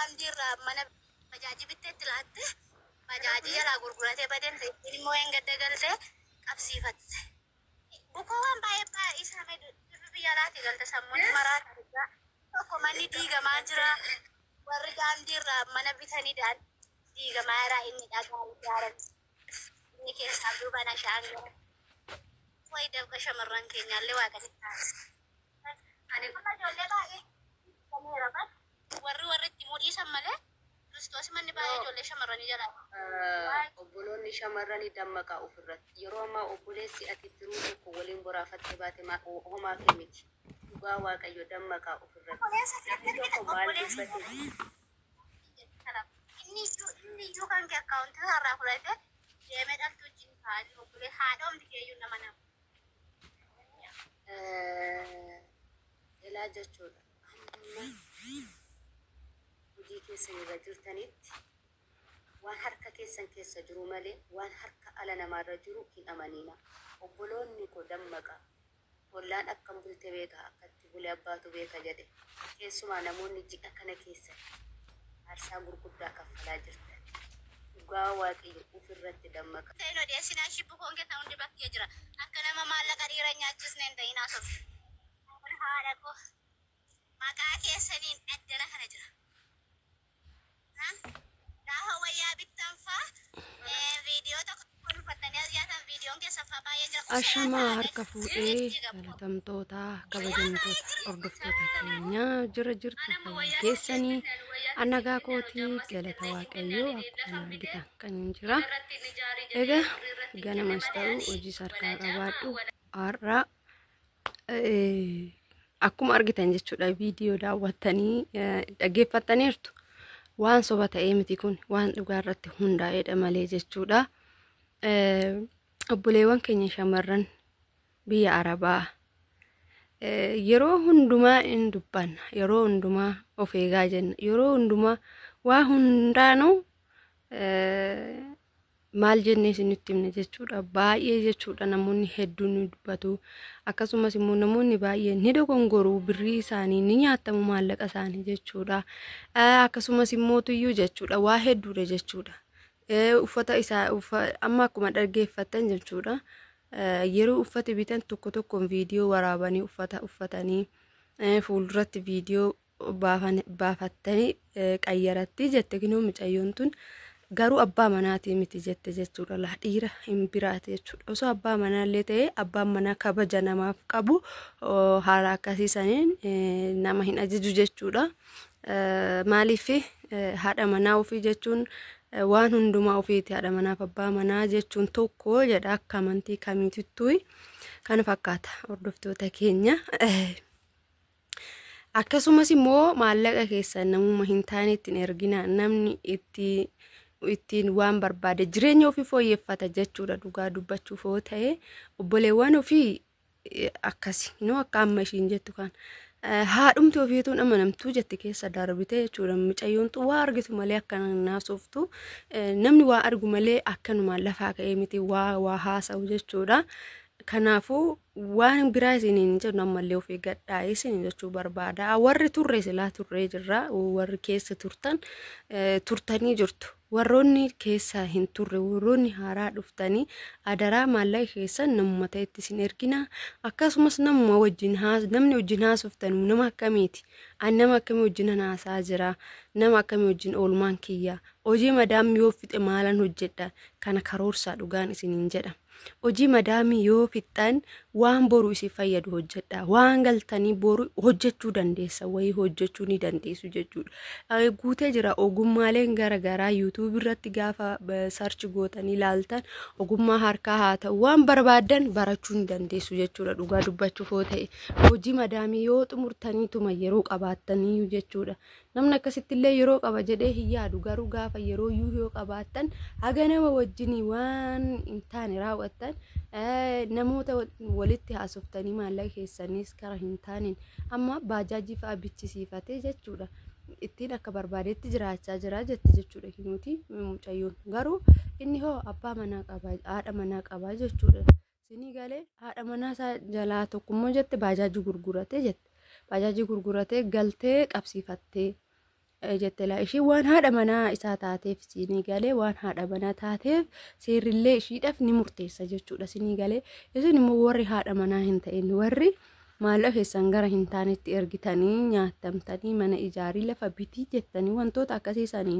Daandii irraa mana bajaajii bitteetti laatte, bajaajii jalaa gurguratee badeen ittiin immoo hin gadda galtee qabsiifatte. Bukoo waan baay'ee baay'ee isaa biyya alaati galte sammuun maraata dhugaa. Tokko manni diigamaa jira. Warri daandii irraa mana bitanii daandii diigamaa jira, inni dhagaa ijaaran. Inni keessaa duuba nashaan gara. Wayi dafqa shamarran keenyaallee waaqatti taasisa. Ani amma ijoollee baay'ee gameera bar. Warri itti mudhiisan malee Kiristoos manni baay'ee ijoollee shamarranii jalaa. Obboloonni shamarranii dammaqaa ofirratti. Yeroo ammaa obboleessi ati tiruu tokko waliin boraafattee baate homaa kee miti. Dhugaa Waaqayyo, dammaqaa ofirratti. Obboleessa Namni keetti tokko maal obboleessa dubbate? Inni iyyuu kan kee akkaawuntii isaarraa fudhatee deemee dhaltuu wajjin taa'aa jiru, obboleessa haadha keeyyuu nama nama. Ilaa jechuudha. Amma hojii keessan irra jirtanitti waan harka keessan keessa jiru malee waan harka ala namaarra jiru hin amanina. Obboloonni koo, dammaqaa. Ollaan akkam bulte beeka, akkatti bule abbaatu beeka jedhe. Keessumaa namoonni ji'a kana keessa aarsaa gurguddaa kaffalaa jirtan. Dhugaa Waaqayyo, ofirratti dammaqa. Ta'in odeessinaa shibbu koon keessa hundi bakkee jira. Akka nama maallaqa dhiira nyaachisne hin ta'in haasofte. Haadha koo, maqaa keessaniin addana kana jira. Gaafa wayyaa bittan faa viidiyoo tokko uffattanii as yaatan, viidiyoon keessan faa baay'ee jira. Ashamaa, harka fuudhee jalatamtoota, kabajamtoota, hordoftoota keenyaa, jira jirtu, fayyaa keessanii? Annagaa kootii, galata Waaqayyoo, akkuma argitan kan jira. Egaa ganamas ta'u hojii harkaa qabaadhu, har'a akkuma argitan jechuudha, viidiyoo daawwattanii dhaggeeffattaniirtu. Waan soba ta'ee miti, kun waan dhugaa irratti hundaa'edha malee jechuudha. Obboleewwan keenya shamarran biyya Arabaa, yeroo hundumaa in dubbanna, yeroo hundumaa of eegaa jenna, yeroo hundumaa waa hundaanuu maal jennee isinitti himne jechuudha. Baay'ee jechuudha, namoonni hedduun ni dubbatu, akkasumas immoo namoonni baay'een ni dogongoru, birrii isaanii ni nyaatamu, maallaqa isaanii jechuudha. Akkasumas immoo tuyyuu jechuudha, waa hedduudha jechuudha. Uffata isaa amma akkuma dhaggeeffattan jechuudha, yeroo uffata bitan tokko tokkoon viidiyoo waraabanii, uffata uffatanii fuulduratti viidiyoo baafattanii qayyaratti jette. Kinoo mucayyoon tun garuu abbaa manaatii miti jette jechuudha. Laa, dhiira hin biraati jechuudha. Osoo abbaa manaallee ta'e, abbaan manaa kabaja namaaf qabu haala akkasiisaniin nama hin ajaju jechuudha. Maaliif, haadha manaa ofii jechuun waan hundumaa ofiiti. Haadha manaaf abbaa manaa jechuun tokko jedha akka amantii kamiitittuu. Kana fakkaata, hordoftoota keenya. Akkasumas immoo maallaqa keessan namuma hin taane ittiin ergina. Namni itti ittiin waan barbaade jireenya ofii fooyyeffata jechuudha. Dhugaa dubbachuuf yoo ta'e, obboleewwan ofii akkasi noo akka amma ishiin jettu kan haadhumti ofiituun amanamtuu jetti keessa darbite jechuudha. Mucayyoon waa argitu malee akka naasoftu, namni waa argu malee akkanumaan lafaa ka'ee miti waa waa haasa'u jechuudha. Kanaafuu waan biraa isiniin jennu, ammallee of eeggadhaa isin jechuu barbaada. Warri turre silaa turree jirra. Warri keessa turtan turtanii jirtu. Warroonni keessa hin turre, warroonni haaraa dhuftanii, adaraa maallaqa keessan namuma ta'etti isin ergina. Akkasumas namuma wajjin, namni wajjin haasoftan nama akkamiiti? Ani nama akkamii wajjin haasaa jira? Nama akkamii wajjin oolmaan kiyya? Hojii madaamii yoo fixe maalan hojjedha? Kana karoorsaa, dhugaan isiniin jedha. Hojii madaamii yoo fixxan waan boru isin fayyadu hojjedha. Waan galtanii boru hojjechuu dandeessa, wayii hojjechuu ni dandeessu jechuudha. Guutee jira ogummaaleen garaagaraa YouTube irratti, gaafa search gootanii ilaaltan, ogummaa harkaa haa ta'u, waan barbaaddan barachuu ni dandeessu jechuudha. Dhugaa dubbachuuf yoo ta'e, hojii madaamii yoo xumurtaniituma yeroo qabaattanii jechuudha. Namni akkasitti illee yeroo qaba jedhee hin yaadu, garuu gaafa yeroo iyyuu yoo qabaattan, haga nama wajjinii waan hin taane raawwattan, namoota walitti haasoftanii maallaqa keessanis karaa hin taaneen, amma baajaajii fa'aa bichisiifatee jechuudha. Ittiin akka barbaadetti jiraachaa jira jette jechuudha kinuuti mucayyoon. Garuu inni hoo abbaa manaa qaba, haadha manaa qaba jechuudha. Sinii galee, haadha manaa isaa jalaa tokkummoo jette, baajaajii gurgurate jette. Baajaajii gurguratee galtee qabsiifattee. Jette laa ishee waan haadha manaa isaa taateef siinii galee, waan haadha manaa taateef seerrillee ishiidhaaf ni murteessa jechuudha sinii galee. Isin immoo warri haadha manaa hin ta'in, warri maallaqa keessan gara hin taanetti ergitanii nyaatamtanii, mana ijaarii, lafa bitii jettanii, wantoota akkasii saniin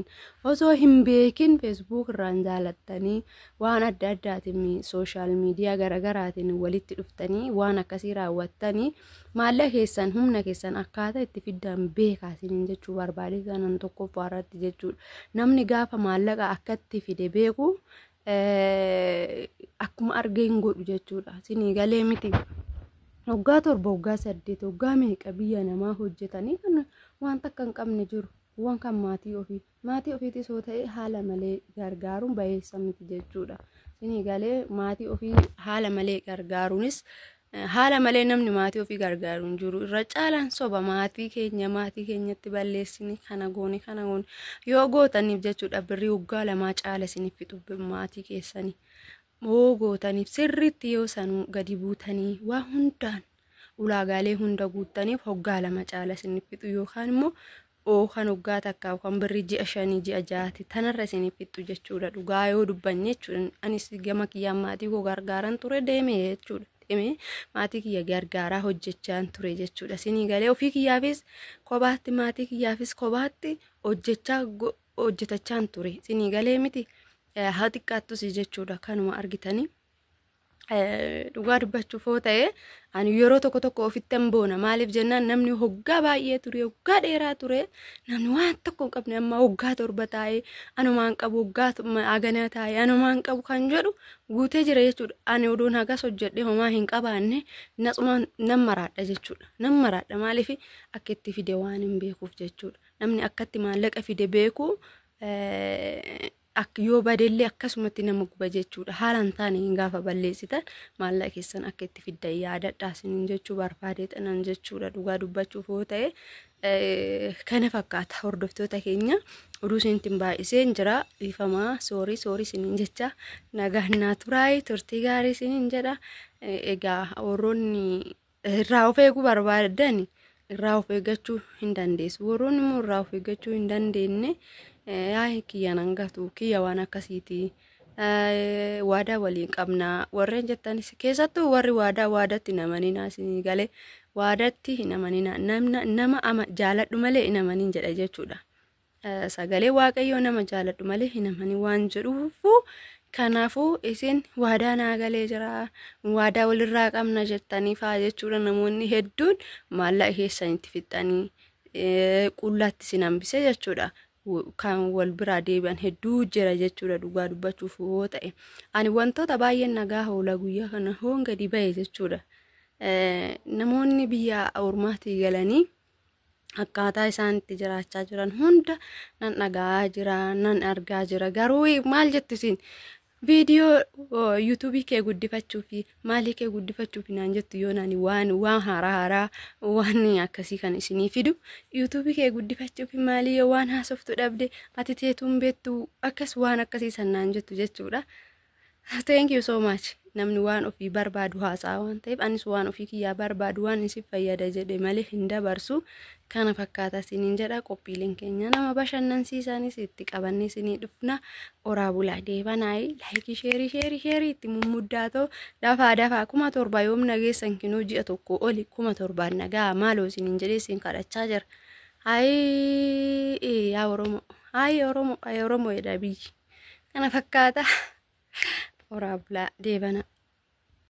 osoo hin beekin Facebook irraan jaalattanii, waan adda addaatiin social media garagaraatiin walitti dhuftanii waan akkasii raawwattanii, maallaqa keessan humna keessan akkaataa itti fiddan beekaa isiniin jechuu barbaade kanan tokkoffaa irratti jechuudha. Namni gaafa maallaqa akkatti fide beeku akkuma argee hin godhu jechuudha. Isinii galee miti? Waggaa 7, waggaa 8, waggaa meeqa biyya namaa hojjetanii kan waan takka hin qabne jiru. Waan kan maatii ofii, maatii ofiitis yoo ta'e haala malee gargaaruun bayeessa miti jechuudha. Isinii galee? Maatii ofii haala malee gargaaruunis, haala malee namni maatii ofii gargaaru hin jiru. Irra caalaan soba, maatii keenya maatii keenyatti balleessini, kana goone, kana goone yoo gootaniif jechuudha, birrii waggaa 2 caala isiniif fixu maatii keessanii. Yoo gootaniif sirriitti, yoo sanuu gadi buutanii waa hundaan ulaagaalee hunda guuttaniif, waggaa 2 caala isiniif fixu, yookaan immoo yookaan waggaa takka yookaan birrii ji'a 5, ji'a 6ti tanarra isiniif fixu jechuudha. Dhugaa yoo dubbanne jechuudha. Anis gama kiyyaan maatii koo gargaaran ture deeme jechuudha. Deemee maatii kiyya gargaaraa hojjechaan ture jechuudha. Isinii galee? Ofii kiyyaafis kophaatti, maatii kiyyaafis kophaatti hojjechaa hojjetachaan ture. Isinii galee miti? Haa xiqqaattus jechuudha, kanuma argitanii. Dhugaa dubbachuuf yoo ta'e, ani yeroo tokko tokko ofitti boona. Maaliif jennaan, namni hoggaa baay'ee ture, hoggaa dheeraa ture, namni waan tokko hin qabne amma hoggaa 7 taa'ee anumaan qabu, hoggaa haganaa taa'ee anumaan qabu kan jedhu guutee jira jechuudha. Ani oduun hagas hojjedhee homaa hin qabaanne natsumaan nan maraadha jechuudha. Nan maraadha, maaliif akka itti fide waan hin beekuuf jechuudha. Namni akkatti maallaqa fide beeku akka yoo badellee akkasumatti nama guba jechuudha. Haala hin taane hin gaafa balleessitan, maallaqa keessan akka itti fiddan yaadadhaa isiniin jechuu barbaadee xanan jechuudha. Dhugaa dubbachuuf yoo ta'e kana fakkaata, hordoftoota keenya. Oduu isinitti baay'isee jira, dhiifamaa, sorry, sorry isiniin jecha. Nagaan naa turaay, turtii gaarii isiniin jedha. Egaa warroonni irraa of eeguu barbaadan irraa of eeggachuu hin dandeessu. Warroonni immoo irraa of eeggachuu hin dandeenye, yaa kiyya nan gatu, kiyya waan akkasiiti. Waadaa waliin qabnaa warreen jettanis, keessattuu warri waadaa, waadatti hin amaninaa. Isinii galee? Waadatti hin amaninaa. Nama ama jaaladhu malee hin amanin jedha jechuudha. Sagalee Waaqayyoo nama jaaladhu malee hin amanin waan jedhuufu, kanaafuu isin waadaa naa galee jira, waadaa walirraa qabna jettanii faa jechuudha, namoonni hedduun maallaqa keessanitti fixxanii qullaatti isin hambise jechuudha. Kan wal biraa deebi'an hedduu jira jechuudha, dhugaa dubbachuuf yoo ta'e. Ani wantoota baay'een nagaa oola guyyaa kana hoon gadi ba'e jechuudha. Namoonni biyya ormaatii galanii akkaataa isaan itti jiraachaa jiran hunda nan dhaga'aa jira, nan argaa jira. Garuu maal jettu isin? Viidiyoo YouTubeii kee guddifachuu fi maalii kee guddifachuu fi naan jettu. Yoo nani waan haaraa haaraa waan akkasii kan isinii fidu, YouTubeii kee guddifachuu fi maalii, yoo waan haasoftu dhabde ati teetuun beektu, akkas waan akkasii san naan jettu jechuudha. Thank you so much. Namni waan ofii barbaadu haasa'a waan ta'eef, anis waan ofii kiyyaa barbaadu, waan isin fayyada jedhe malee hin dabarsu. Kana fakkaata isiniin jedha. Qophiileen keenya nama bashannansiisanis itti qabannee isinii dhufna. Oraa bulaa, deebanaayi. Like, share, share, share itti mummuddaa ta'u. Dafaa dafaa, 7,000 yoom nageessan? Kinoo ji'a 1 oli, 7,000 nagaa maaloo isiniin jedhee isin kadhachaa jira. Hayi yaa Oromoo, hayi Oromoo, hayi Oromoo jedha biyyi. Kana fakkaata. Oraa bulaa, deebana.